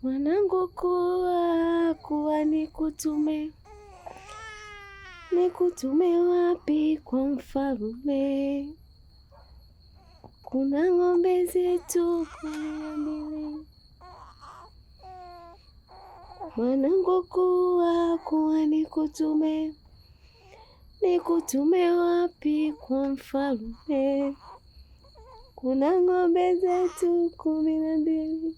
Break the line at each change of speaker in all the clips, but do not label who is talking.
Mwanangu kuwa kuwa nikutume, nikutume wapi kwa mfalme? Kuna ng'ombe zetu 12. Mwanangu kuwa kuwa nikutume, nikutume wapi kwa mfalme? Kuna ng'ombe zetu 12.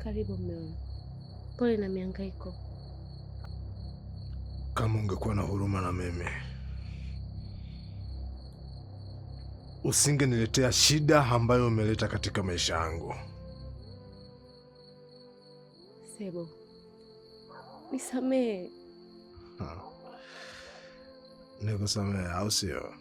Karibu mume wangu. Pole na mihangaiko.
Kama ungekuwa na huruma na mimi, usingeniletea shida ambayo umeleta katika maisha yangu.
Sebo, nisamehe.
Nikusamehe au sio?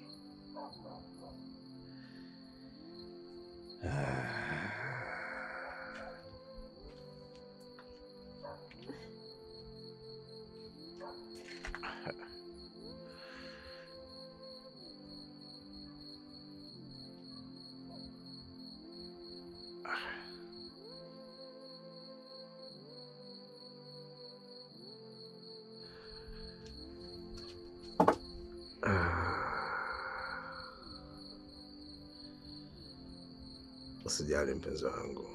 Usijali mpenzi wangu.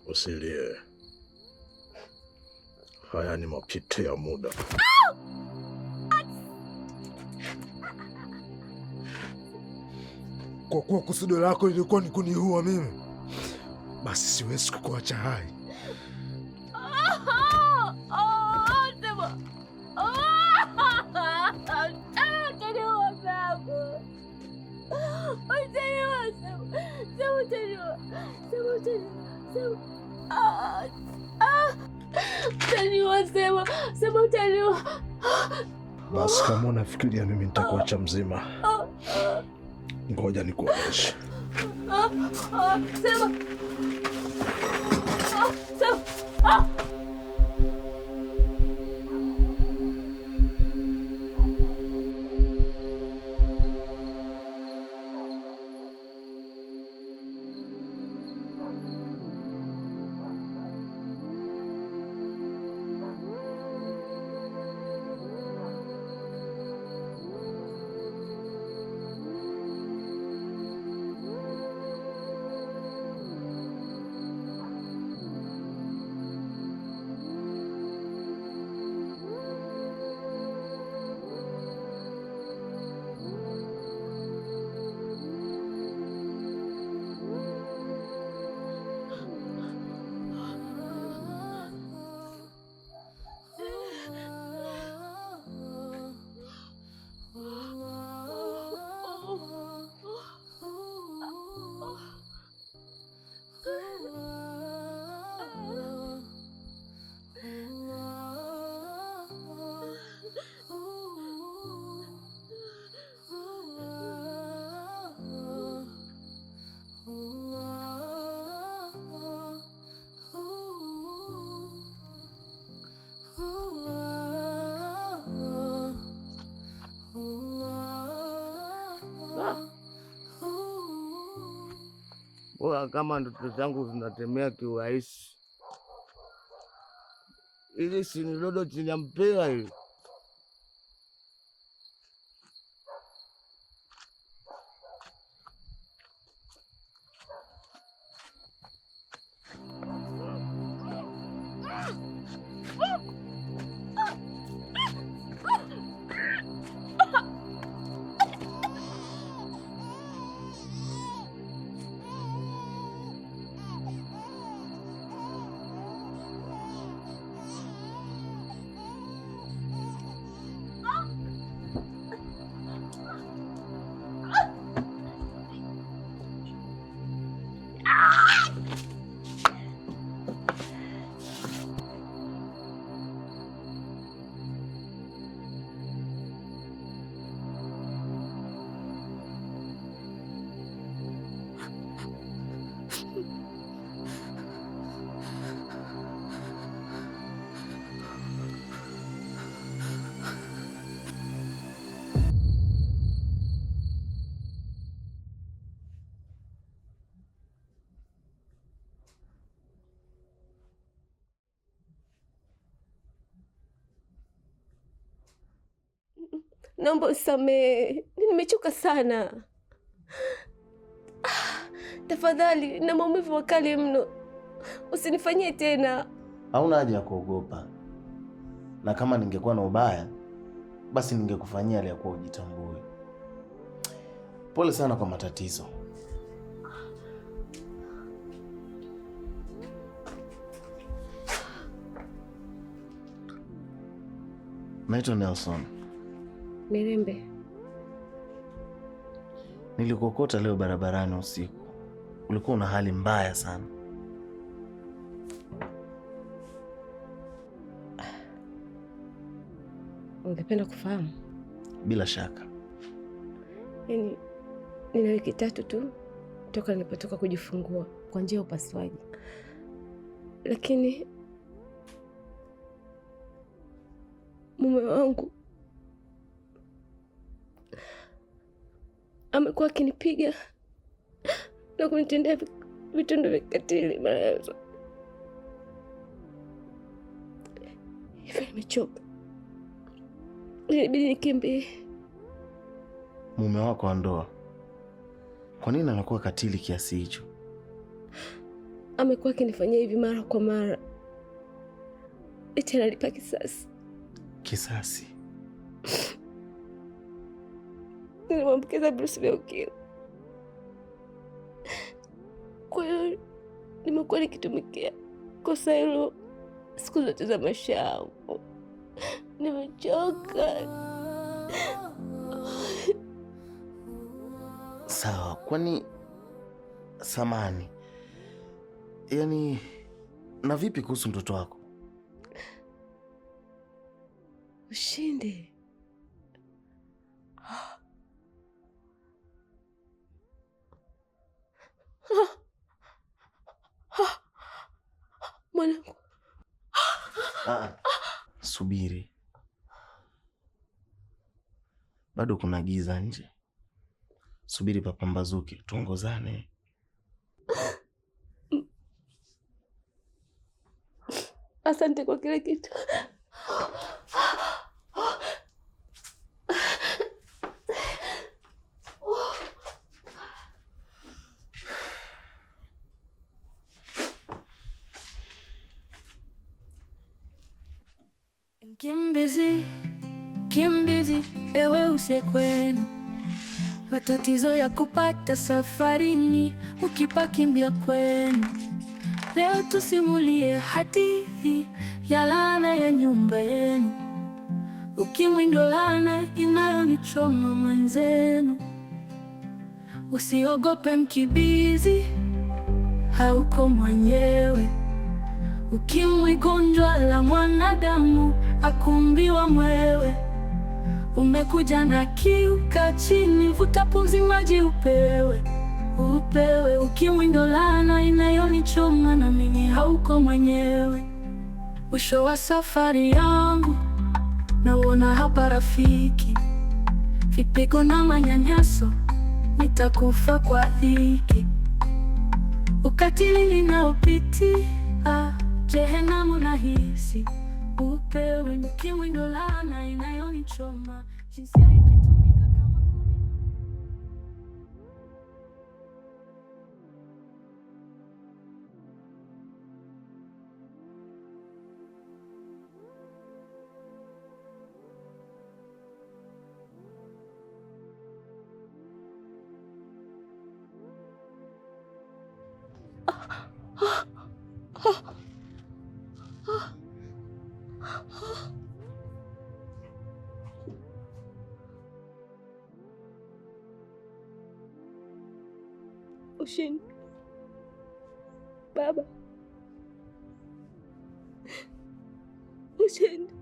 Usilie. Haya ni mapito ya muda. Kwa kuwa kusudio lako lilikuwa ni kuniua mimi, basi siwezi kukuacha hai. Basi kama unafikiria mimi nitakuacha mzima, ngoja nikuonyeshe.
Sema. Sema.
Bora kama ndoto zangu zinatemea kiurahisi. Ili sinidodo chini ya mpira hili.
Naomba usamehe, nimechoka sana. Tafadhali, na maumivu makali mno, usinifanyie tena.
Hauna haja ya kuogopa, na kama ningekuwa na ubaya basi ningekufanyia aliyakuwa ujitambue. Pole sana kwa matatizo. Naitwa Nelson.
Mirembe.
Nilikokota leo barabarani usiku. Ulikuwa una hali mbaya sana.
Ungependa kufahamu?
Bila shaka.
Yaani nina wiki 3 tu toka nilipotoka kujifungua kwa njia ya upasuaji, lakini mume wangu amekuwa akinipiga na kunitendea vitendo vya kikatili mara zote. Hivyo nimechoka, inabidi nikimbie.
Mume wako wa ndoa, kwa nini anakuwa katili kiasi hicho?
Amekuwa akinifanyia hivi mara kwa mara, eti analipa kisasi.
Kisasi?
Nilimwambukiza virusi vya ukimwi, kwa hiyo nimekuwa nikitumikia kosa hilo siku zote za maisha yangu. Nimechoka.
Sawa, kwani samani, yaani na vipi kuhusu mtoto wako?
Ushindi. Mwanangu.
Subiri, bado kuna giza nje. Subiri papambazuke, tuongozane.
Asante kwa kila kitu.
Kimbizi, kimbizi, ewe usekwenu, matatizo ya kupata safarini, ukipakimbia kwenu. Leo tusimulie hadithi ya laana ya nyumba yenu. Ukimwi ndo laana inayonichoma mwenzenu. Usiogope mkibizi, hauko mwenyewe. Ukimwi gonjwa la mwanadamu, akumbiwa mwewe. Umekuja na kiu, kaa chini, vuta pumzi, maji upewe, upewe. Ukimwi ndo laana inayonichoma, na mimi hauko mwenyewe. Mwisho wa safari yangu nauona hapa rafiki, vipigo na manyanyaso, nitakufa kwa dhiki. Ukatili ninaopitia, jehenamu nahisi, upewe. Ukimwi ndo laana inayonichoma, jinsia ikitumika kama kuni.
Ushindi. Baba. Ushindi.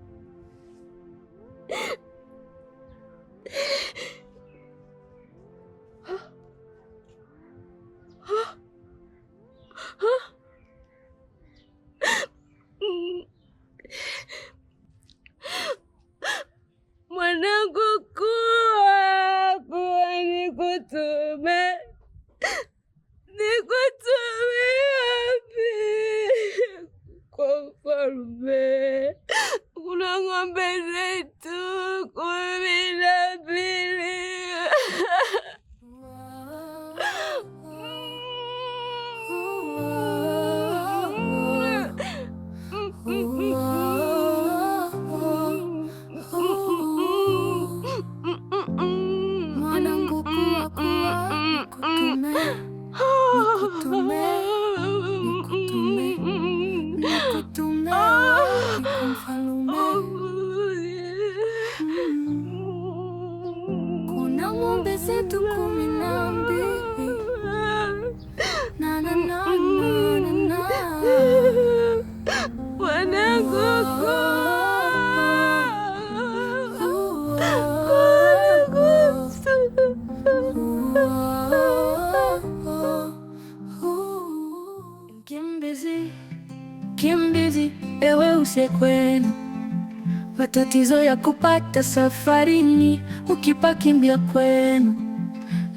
Mwanangu, kuwa kuwa nikutume, nikutume wapi? Kwa mfalme, Kuna ng'ombe zetu 12.
Mwanangu, kuwa kuwa, nikutume, nikutume, nikutume, nikutume wapi kwa mfalume? Kuna ng'ombe zetu 12. Na na na na na na.
Mwanangu,
Kimbizi, kimbizi, ewe usekwenu, matatizo ya kupata safarini, ukipakimbia kwenu.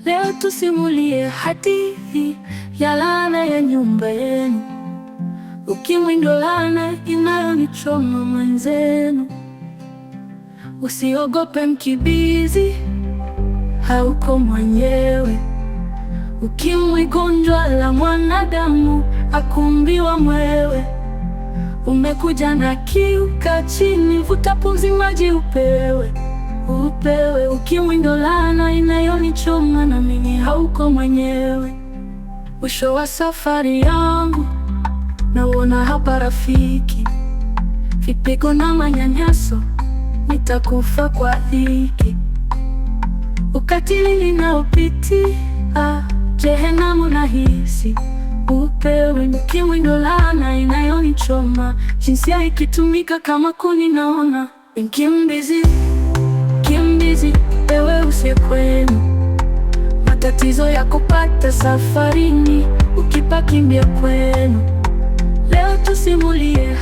Leo tusimulie hadithi ya laana ya nyumba yenu. Ukimwi ndo laana inayonichoma mwenzenu. Usiogope mkibizi, hauko mwenyewe. Ukimwi gonjwa la mwanadamu, akumbiwa mwewe. Umekuja na kiu, kaa chini, vuta pumzi, maji upewe, upewe. Ukimwi ndo laana inayonichoma, na mimi hauko mwenyewe. Mwisho wa safari yangu nauona hapa rafiki, vipigo na manyanyaso, nitakufa kwa dhiki. Ukatili ninaopitia, jehenamu nahisi upewe. Ukimwi ndo laana inayonichoma, jinsia ikitumika kama kuni naona. Mkimbizi, kimbizi, ewe usiye kwenu, matatizo ya kupata safarini, ukipakimbia kwenu. Leo tusimulie.